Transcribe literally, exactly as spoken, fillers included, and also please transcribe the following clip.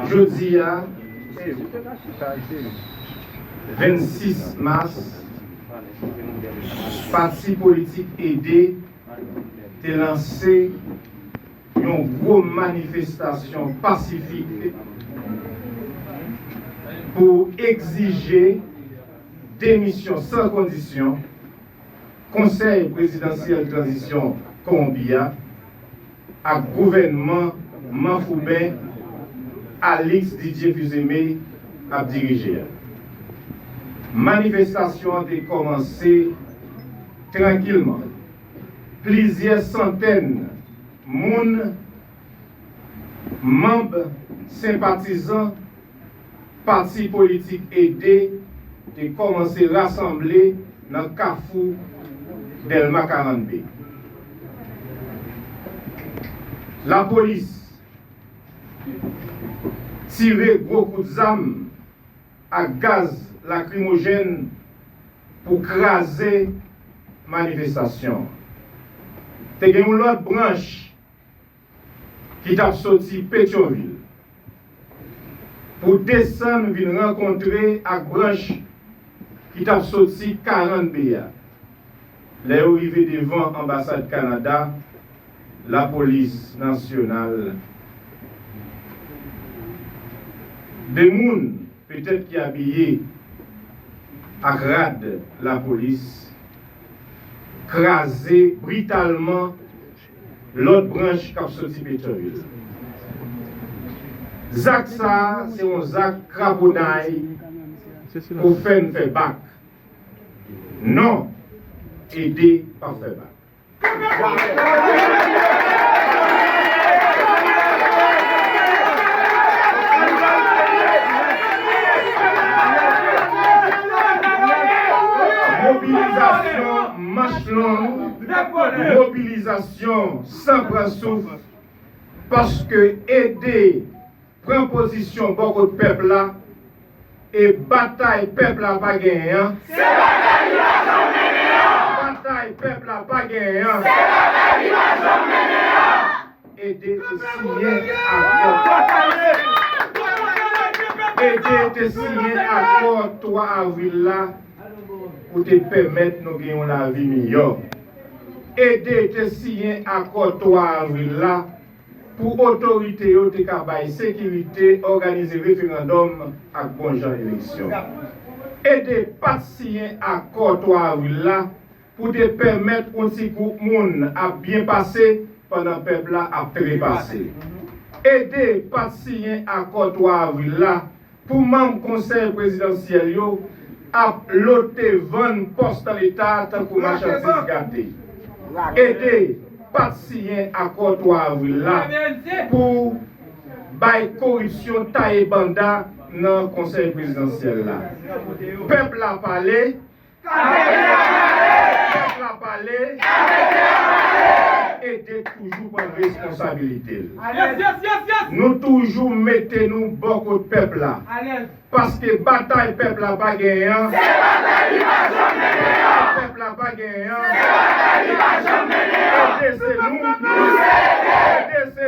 Jodi a, vennsis mas, pati politik Ede te lanse yon gwo manifestasyon pasifik pou egzije demisyon san kondisyon Konsèy Prezidansyèl Tranzisyon Konwonpi a ak gouvènman Manfouben Alix Didier Fils-Aimé ap dirije a. Manifestasyon an te kòmanse trankilman. Plizyè santèn moun, manm, senpatizan pati politik Ede te kòmanse rasanble nan kafou Dèlma karannde. Lapolis tire gwo kout zam ak gaz lakrimojèn pou kraze manifestasyon an. Te gen yon lòt branch ki t ap soti Petyonvil pou desann vin rankontre ak branch ki t ap soti karannde a. Lè yo rive devan anbasad Kanada, lapolis nasyonal, de moun petèt ki abiye ak rad lapolis, kraze britalman lòt branch k ap soti Petyonvil. Zak sa a se yon zak kraponnay pou fè n fè bak. Non, Ede p ap fè bak. Mobilizasyon manch long, mobilizasyon san pran souf, paske Ede pran pozisyon bò kot pèp la, e batay pèp la pa genyen an. Se batay li pa janm mennen an. Batay pèp la pa genyen an. Se batay li pa janm mennen an. Ede te siyen akò. Ede te siyen akò twa avril la pou te pèmèt nou gen yon lavi miyò. Ede te siyen akò twa avril la pou otorite yo te ka bay sekirite, òganize referandòm ak bon jan eleksyon. Ede pa t siyen akò twa avril la pou te pèmèt yon ti gwoup moun ap byen pase pandan pèp la ap trepase. Ede pa t siyen akò twa avril la pou manm Konsèy Prezidansyèl yo ap lote vann pòs nan Leta tankou machandiz gate. Ede pa t siyen akò twa avril la pou bay koripsyon taye banda nan Konsèy Prezidansyèl la. Pèp la pale, pèp la pale, Ede toujou pran responsabilite l. Nou toujou mete nou bò kot pèp la. Paske batay pèp la pa genyen an. Se batay li pa janm mennen an. Pèp la pa genyen an. Se batay li pa janm mennen an. Ede se nou. Nou se Ede. Ede se